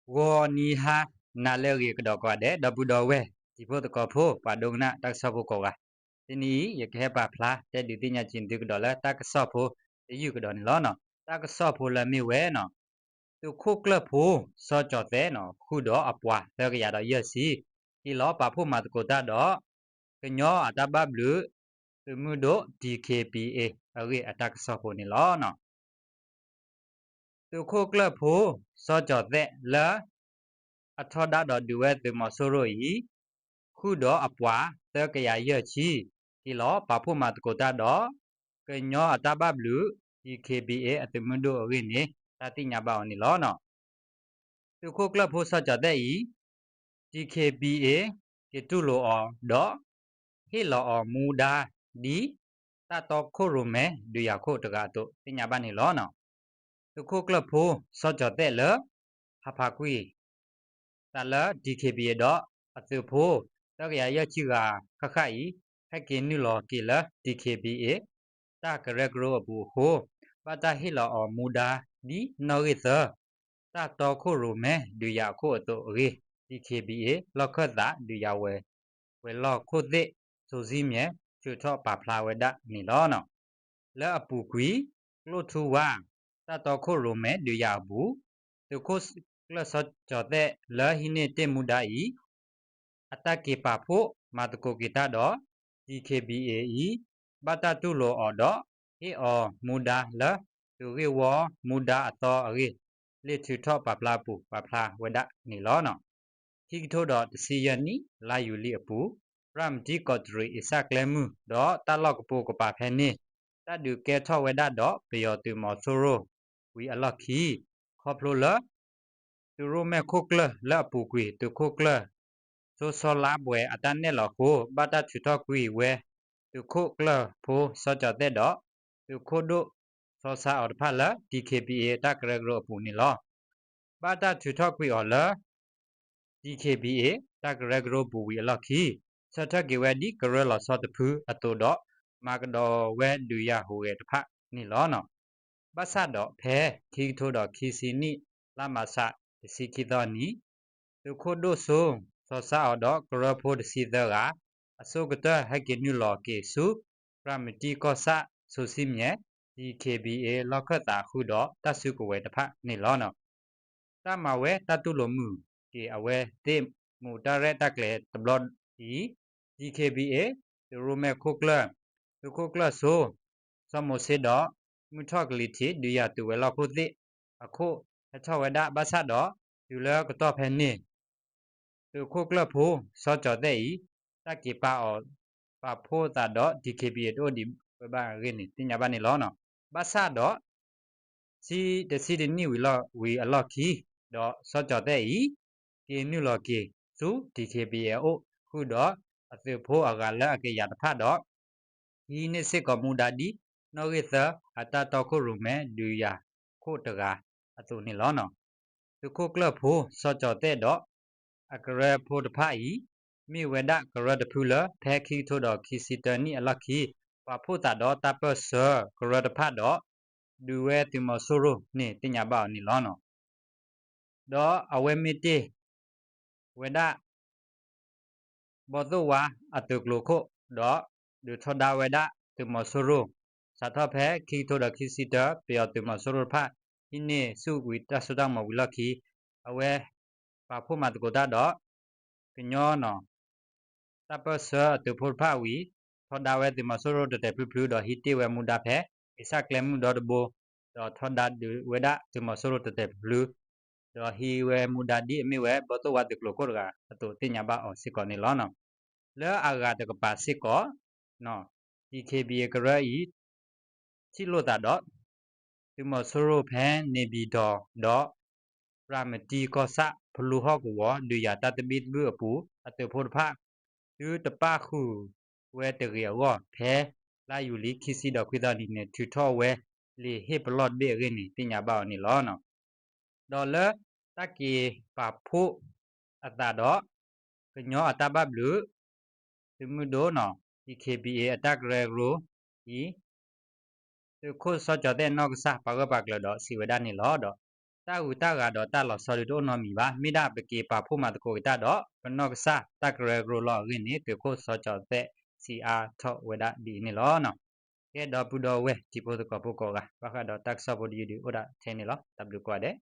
ဂီၤနံၤဟါနၤလၢအဂ့ၤကဒီးကိးဂၤဒဲး ဒီပုၢ်ဒီဝဲၢ် တံၤဖိသကိးဖိ ပှၤဒိကနၣ်တၢ်ကစီၣ်ဖိကိးဂၤ, တနံၤအံၤ ယကဟဲပာ်ဖျါတဲဒုးသ့ၣ်ညါက့ၤသုကဒီးလၢတၢ်ကစီၣ်ဖိတယုၢ်ကဒီးန့ၣ်လီၤ. တၢ်ကစီၣ်ဖိလၢအမ့ၢ်ဝဲ သုးခိၣ်ကျၢၢ်ဖိ စီၤကၠီၤသဲး ဃုာ်ဒီးအပှၤသၢကယၤဒီးယဲၢ်ဆံ ဟ့ၣ်လီၤပာ်ဖှိၣ်မၤသကိးတၢ်ဒီး ကညီအတၢ်ဘၣ်ဘျုး သုးမုၢ်ဒိၣ် DKBA အဂ့ၢ်အတၢ်ကစီၣ်ဖိန့ၣ်လီၤ. သုးခိၣ်ကျၢၢ်ဖိ စီၤကၠီၤသဲးလၢ အထီဒါဒီးဒုးဝဲသုးမီၤစိရိၤအံၤ ဃုာ်ဒီးအပှၤသၢကယၤယဲၢ်ဆံ ဟ့ၣ်လီၤပာ်ဖှိၣ်မၤသကိးတၢ်ဒီး ကညီအတၢ်ဘၣ်ဘျုး DKBA အသုးမုၢ်ဒိၣ်အဂ့ၢ်န့ၣ် တၢ်သ့ၣ်ညါဘၣ်အီၤန့ၣ်လီၤ. သုးခိၣ်ကျၢၢ်ဖိစီၤကၠီၤသဲးအံၤ DKBA က့ၤတူၢ်လိာ်အီၤဒီး ဟ့ၣ်လီၤအီၤမူဒါဒ် တၢ်တီခိၣ်ရိၣ်မဲဒုးယၤခိၣ်တဂၤအသိးသ့ၣ်ညါဘၣ်န့ၣ်လီၤ. သုးခိၣ်ကျၢၢ်ဖိစီၤကၠီၤသဲးလၢ ဟးဖးကွံာ် သးလၢ DKBA ဒီးအသုးဖိ သၢကယၤယဲၢ်ဆံဂၤဃၣ်ဃၣ်အံၤ ဟဲက့ၤနုာ်လီၤက့ၤလၢ DKBA တၢ်ကရၢကရိအပူၤအဃိ ဘၣ်တၢ်ဟ့ၣ်လီၤအီၤမူဒါဒ်နီၣ်ဂံၢ်သၢ တၢ်တီခိၣ်ရိၣ်မဲဒုးယၤအခိၣ်အသိးအဂ့ၢ် DKBA လီၢ်ခၢၣ်သးဒုးယၤဝဲ ဝဲၤလီၢ်ခိၣ်သ့ၣ် စိၤစံမၠဲၣ် ထုးထီၣ်ပာ်ဖျါဝဲဒၣ်န့ၣ်လီၤ. လၢအပူၤကွံာ် ကျိၣ်ထူဝါ တၢ်တီခိၣ်ရိၣ်မဲဒုးယၤအပူၤ သုးခိၣ်ကျၢၢ်စီၤကၠီၤသဲးလၢဟံးန့ၢ်တ့ၢ်မူဒါအံၤ အတၢ်က့ၤပာ်ဖှိၣ်မၤသကိးက့ၤတၢ်ဒီး DKBA အံၤ ဘၣ်တၢ်တူၢ်လိာ်အီၤဒီး ဟ့ၣ်အီၤမူဒါလၢ သုးဂ့ၢ်ဝီမူဒါအသီအဂ့ၢ် လံာ်ထုးထီၣ်ပာ်ဖျါအပူၤ ပာ်ဖျါဝဲဒၣ်န့ၣ်လီၤ. ခံကထိဒီးတဆံယဲၢ်နံၣ် လါယူၤလံအပူၤ ရၤမတံကီးတရံး အ့စၣ်ကျဲမုၢ် ဒီးတၢ်လီၢ်ကပိာ်ကပၤဖဲန့ၣ် တၢ်ဒုးကဲထီၣ်ဝဲဒၣ်ဒီးပယီၤသုးမီၤစိရိၤဝံၤအလီၢ်ခံ ခီဖျိလၢ သုးရိၣ်မဲာ်ခိၣ်ကျၢၢ်လၢအပူၤကွံာ် သုးခိၣ်ကျၢၢ် စိစီလါဘွဲၤအတၢ်နဲၣ်လီၤအဃိ ဘၣ်တၢ်ထုးထီၣ်ကွံာ်ဝဲ သုးခိၣ်ကျၢၢ်ဖိစီၤကၠီၤသဲးဒီး သုးခိၣ်ဒိၣ်စီၤစါအီၤတဖၣ်လၢ DKBA တၢ်ကရၢကရိအပူၤန့ၣ်လီၤ. ဘၣ်တၢ်ထုးထီၣ်ကွံာ်အီၤလၢ DKBA တၢ်ကရၢကရိပူၤဝံၤအလီၢ်ခံ ဆၢထၢၣ်က့ၤဝဲဒ်ကရၢလီၤဆီတဖုအသိးဒီး မၤကဒီးဝဲဒုးယၤဟူးဂဲၤတဖၣ်န့ၣ်လီၤ. ဘၣ်ဆၣ်ဒီးဖဲ ခံကထိဒီးခံဆံနံၣ် လါမးရှး တဆံခံသီနံၤ သုးခိၣ်ဒိၣ်စိ စီၤစါအီၤဒီးကရၢဖိတဆံသၢဂၤ အဆိကတၢၢ်ဟဲက့ၤနုာ်လီၤက့ၤဆူ ရၤမတံကီၢ်ဆၣ် စိၤစံမၠဲၣ် DKBA လီၢ်ခၢၣ်သးဃုာ်ဒီးတၢ်စုကဝဲၤတဖၣ်န့ၣ်လီၤ. တၢ်မၤဝဲတၢ်တူၢ်လိာ်မုာ်က့ၤအဝဲသ့ၣ်မူးတၢ်ရဲၣ်တၢ်ကျဲၤတဘျီအံၤ DKBA သုးရိၣ်မဲာ်ခိၣ်ကျၢၢ် သုးခိၣ်ကျၢၢ်စိ စီၤမိၤၡ့ဒီး မုၢ်ထီၣ်ကလံၤထံး ဒုးယၤသုးဝဲၤလီၢ်ခိၣ်သ့ၣ်အခိၣ်ဟဲထီၣ်ဝဲဒၣ် ဘၣ်ဆၣ်ဒီး တုၤလၢကတီၢ်ဖဲန့ၣ် သုးခိၣ်ကျၢၢ်ဖိ စီၤကၠီၤသဲးအံၤ တၢ်က့ၤပာ်အီၤ ပာ်ဖှိၣ်သးဒီး DKBA တအိၣ်ဒံးဝဲဘၣ်အဂ့ၢ်န့ၣ် သ့ၣ်ညါဘၣ်န့ၣ်လီၤ. ဘၣ်ဆၣ်ဒီး ဆံတဆံတနံၣ်ဝံၤလီၢ်ဝံၤအလီၢ်ခံ ဒီးစီၤကၠီၤသဲးအံၤ က့ၤနုာ်လီၤက့ၤဆူ DKBA အအိၣ် ဃုာ်ဒီးအသုးဖိအဂၤလၢအကယၤတဖၣ်ဒီး ဟံးန့ၢ်စ့ၢ်ကီးမူဒါဒ် နီၣ်ဂံၢ်သၢ အတၢ်တီခိၣ်ရိၣ်မဲဒုးယၤခိၣ်တဂၤအသိးန့ၣ်လီၤ. သုးခိၣ်ကျၢၢ်ဖိ စီၤကၠီၤသဲးဒီး အကရၢဖိတဖၣ်အံၤ မ့ၢ်ဝဲဒၣ်ကရၢတဖုလၢ ဖဲခံကထိဒီးခံဆံတၢနံၣ်အလီၢ်ခံ ပာ်ဖှိၣ်သးဒီးတၢ်ပၢၢ်ဆၢကရၢတဖၣ်ဒီး ဒုးဝဲသုးမီၤစိရိၤန့ၣ် သ့ၣ်ညါဘၣ်အီၤန့ၣ်လီၤ. ဒီးအဝဲမ့ၢ်တ့ၢ်ဝဲဒၣ် ဘီၣ်သိၣ်ဝါအသုးကျိၤခိၣ် ဒီးဒုးထီဒါဝဲဒၣ်သုးမီၤစိရိၤ စးထီၣ်ဖဲခံကထိဒီးခံဆံတၢ ပယီၤသုးမီၤစိရိၤတဖၣ် ဟံးန့ၢ်ဆူၣ်ဝံၤတၢ်စိတၢ်ကမီၤဝံၤလီၢ်ခံ အဝဲပာ်ဖှိၣ်မၤသကိးတၢ်ဒီး ကညီနီၤ တၢ်ပၢၢ်ဆၢအသုးဖိတဖၣ်ဝံၤ ထီဒါဝဲသုးမီၤစိရိၤတတဲာ်ဖျုဖျု ဒီးဟံးတ့ၢ်ဝဲမူဒါဖဲ အ့စၣ်ကျဲမုၢ်ဒီတဘိ ဒီးထီဒါဒုးဝဲဒၣ်သုးမီၤစိရိၤတတဲာ်ဖျုဖျု ဒီးဟံးဝဲမူဒါဒ်အမ့ၢ်ဝဲဘီၣ်သိၣ်ဝါသုးကျိၤခိၣ်တဂၤအသိးသ့ၣ်ညါဘၣ်အီၤစ့ၢ်ကီးန့ၣ်လီၤ. လၢအဂၤတကပၤစ့ၢ်ကီး DKBA ကရၢအံၤ ထံၣ်လိာ်သးဒီး သုးမီၤစိရိၤဖဲန့ၣ်ပၠံၤတီၤဒီး ရၤမတံကီၢ်ဆၣ် ဖလူဟီၣ်ကဝီၤ ဒုးယၤတၢ်သဘံၣ်သဘုၣ်အပူၤ အသုးဖိတဖၣ် သုတပၣ်ဃုာ်ဝဲတဂ့ၤအဂီၢ် ဖဲလါယူၤလံခံဆံဒီးခွံသီနံၤန့ၣ် ထုးထီၣ်ဝဲလံာ်ဟ့ၣ်ပလီၢ်တဘ့ၣ်အဂ့ၢ်န့ၣ် သ့ၣ်ညါဘၣ်အီၤန့ၣ်လီၤ. ဒီးလၢတၢ်က့ၤပာ်ဖှိၣ်အသးဒီး ကညီအတၢ်ဘၣ်ဘျုး သုးမုၢ်ဒိၣ်နီၤ DKBA အတၢ်ကရၢကရိအံၤ သုးခိၣ်စီၤကၠီၤသဲးနီၢ်ကစၢ် ပာ်ဂၢၢ်ပာ်ကျၢၤဒီးစံးဝဲဒၣ်န့ၣ်လီၤ. ဒီး တၢ်ဂုၤတၢ်ဂၤဒီးတၢ်လီၤဆီဒုးတအိၣ်နီတမံၤဘၣ်. မ့ၢ်ဒၣ်ပက့ၤပာ်ဖှိၣ်မၤသကိးက့ၤတၢ်ဒီး ပနီၢ်ကစၢ်တၢ်ကရၢကရိလီၤအဂ့ၢ်န့ၣ် သုးခိၣ်စီၤကၠီၤသဲး စံးအါထီၣ်ဝဲဒၣ်ဒ်အံၤန့ၣ်လီၤ. ကဲ ဒီပုၢ်ဒီဝဲၢ်တံၤဖိသကိးဖိကိးဂၤ ဘၣ်ဃးဒီးတၢ်ကစီၣ်ဖိတယုၢ်ဒုးအိၣ်ဒၣ်ထဲန့ၣ်လီၤ. တၢ်ဘျုးကိးဂၤဒဲး.